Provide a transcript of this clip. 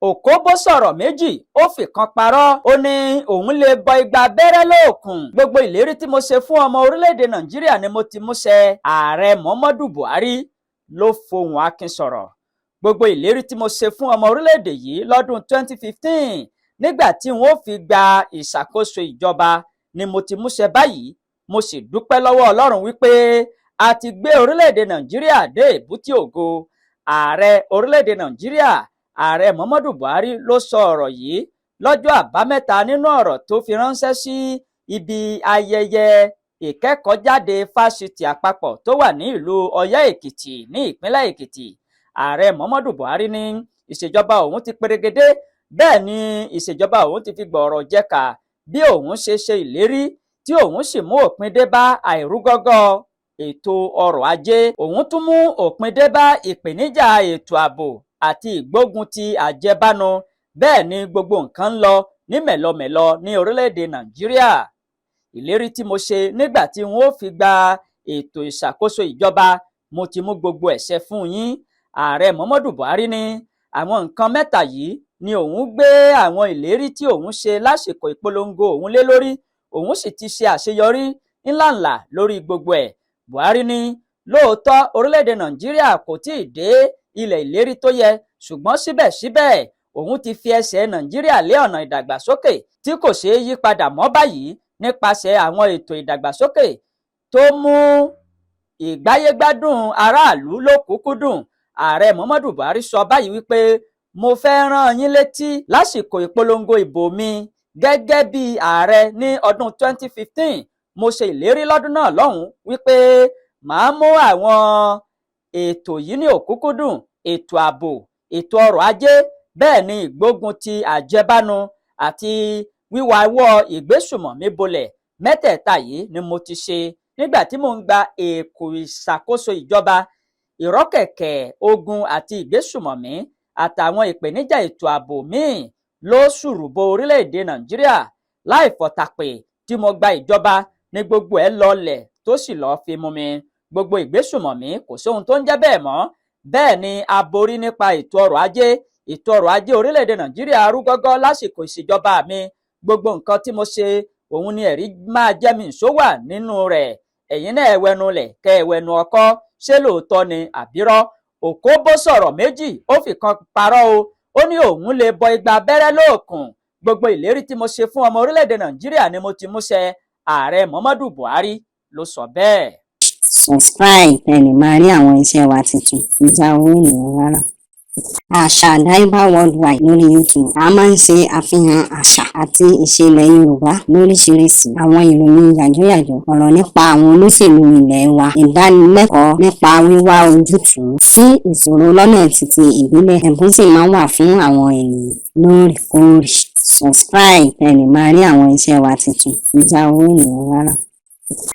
Òkóbó sọ̀rọ̀ méjì, ó fìkan parọ́. Ó ní òun lè bọ igba abẹ́rẹ́ lóòkùn. Gbogbo ìlérí tí mo ṣe fún ọmọ orílẹ̀-èdè Nàìjíríà ni mo ti múṣẹ. Ààrẹ Muhammadu Buhari ló fohùn akin sọ̀rọ̀. Gbogbo ìlérí tí mo ṣe fún ọmọ orílẹ̀-èdè yìí lọ́dún 2015, nígbà tí n ó fi gba ìṣàkóso ìjọba, ni mo ti múṣẹ báyìí. Mo sì dúpẹ́ lọ́wọ́ Ọlọ́run wípé a ti gbé orílẹ̀-èdè Nàìjíríà dé èbúté ògo. Ààrẹ orílẹ̀-èdè Nàìjíríà, Ààrẹ Muhammadu Buhari, ló sọ ọ̀rọ̀ yìí lọ́jọ́ Àbámẹ́ta nínú ọ̀rọ̀ tó fi ránṣẹ́ sí ibi ayẹyẹ ìkẹ́kọ̀ọ́jáde Fásitì Àpapọ̀ tó wà ní ìlú Ọ̀yẹ́ Èkìtì ní ìpínlẹ̀ Èkìtì. Ààrẹ Muhammadu Buhari ní ìṣèjọba òun ti perégedé, bẹ́ẹ̀ ni ìṣèjọba òun ti fi gbọ̀ọ̀rọ̀ jẹ́ka bí òun ṣe ṣe ìlérí, tí òun sì mú òpin dé bá àìrúgọ́gọ́ ètò ọrọ̀ ajé. Òun tún mú òpin dé bá ìpèníjà ètò ààbò àti ìgbógun ti àjẹbánu. Bẹ́ẹ̀ ni gbogbo nǹkan ń lọ ní mẹ̀lọmẹ̀lọ ní orílẹ̀-èdè Nàìjíríà. Ìlérí tí mo ṣe nígbà tí n ó fi gba ètò ìṣàkóso ìjọba, mo ti mú gbogbo ẹ̀ ṣẹ fún yín. Ààrẹ Muhammadu Buhari ní àwọn nǹkan mẹ́ta yìí ni òun gbé àwọn ìlérí tí òun ṣe lásìkò ìpolongo òun lé lórí, òun sì ti ṣe àṣeyọrí ńláǹlà lórí gbogbo ẹ̀. Buhari ní lóòótọ́, orílẹ̀-èdè Nàìjíríà kò tí ì dé ilẹ̀ ìlérí tó yẹ, ṣùgbọ́n síbẹ̀síbẹ̀, òun ti fi ẹsẹ̀ Nàìjíríà lé ọ̀nà ìdàgbàsókè tí kò ṣeé yí padà mọ́ báyìí nípasẹ̀ àwọn ètò ìdàgbàsókè tó mú ìgbáyégbádùn aráàlú lókùúkúdùn. Ààrẹ Muhammadu Buhari sọ báyìí wípé, mo fẹ́ rán yín létí, lásìkò ìpolongo ìbò mi gẹ́gẹ́ bí ààrẹ ní ọdún 2015, mo ṣe ìlérí lọ́dún náà lọ́hùn-ún wípé màá mú àwọn ètò yìí ní òkúnkúndùn: ètò ààbò, ètò ọrọ̀ ajé, bẹ́ẹ̀ ni ìgbógun ti àjẹbánu àti wíwáwọ́ ìgbésùmọ̀mí bolẹ̀. Mẹ́tẹ̀ẹ̀ta yìí ni mo ti ṣe nígbà tí mò ń gba èkó ìṣàkóso ìjọba. Ìrọ́kẹ̀kẹ̀ ogun àti ìgbésùmọ̀mí àtàwọn ìpèníjà ètò ààbò míì ló ṣùrùbọ orílẹ̀-èdè Nàìjíríà. Láì fọ̀tàpè tí mo gba ìjọba ní gbogbo ẹ̀ lọlẹ̀ tó sì lọ́ọ́ fi mú mi. Gbogbo ìgbésùmọ̀mí, kò sóhun tó ń jẹ́ bẹ́ẹ̀ mọ́. Bẹ́ẹ̀ ni a borí nípa ètò ọrọ̀ ajé. Ètò ọrọ̀ ajé orílẹ̀-èdè Nàìjíríà rúgọ́gọ́ lásìkò ìṣèjọba mi. Gbogbo nǹkan tí mo ṣe, òun ni ẹ̀rí máa jẹ́ mi ìṣó wà nínú rẹ̀. Ẹ̀yin náà, ẹ wẹnu lẹ̀ kẹ́ ẹ wẹnu ọkọ́. Ṣé lóòótọ́ ni àbírọ́? Òkóbó sọ̀rọ̀ méjì, ó fi kan parọ́ o. Ó ní òun lè bọ igba abẹ́rẹ́ lóòkùn. Gbogbo ìlérí tí mo ṣe fún ọmọ orílẹ̀-èdè Nàìjíríà ni mo ti múṣẹ. Ààrẹ Muhammadu Buhari ló sọ bẹ́ẹ̀. Subscribe ẹ lè máa rí àwọn iṣẹ́ wa tuntun. Ìjà owó ènìyàn rárá. Àṣà Àdáyébá Worldwide lórí YouTube. A máa ń ṣe àfihàn àṣà àti ìṣe ilẹ̀ Yorùbá lóríṣiríṣi, àwọn ìròyìn yàjóyàjó, ọ̀rọ̀ nípa àwọn olóṣèlú ilẹ̀ wa, ìdánilẹ́kọ̀ọ́ nípa wíwá ojútùú sí ìṣòro lọ́nà títí ìbílẹ̀. Ẹ̀bùn sì máa ń wà fún àwọn ènìyàn lóòrèkóòrè. Subscribe ẹ lè máa rí àwọn iṣẹ́ wa tuntun. Ìjà owó ènìyàn rárá.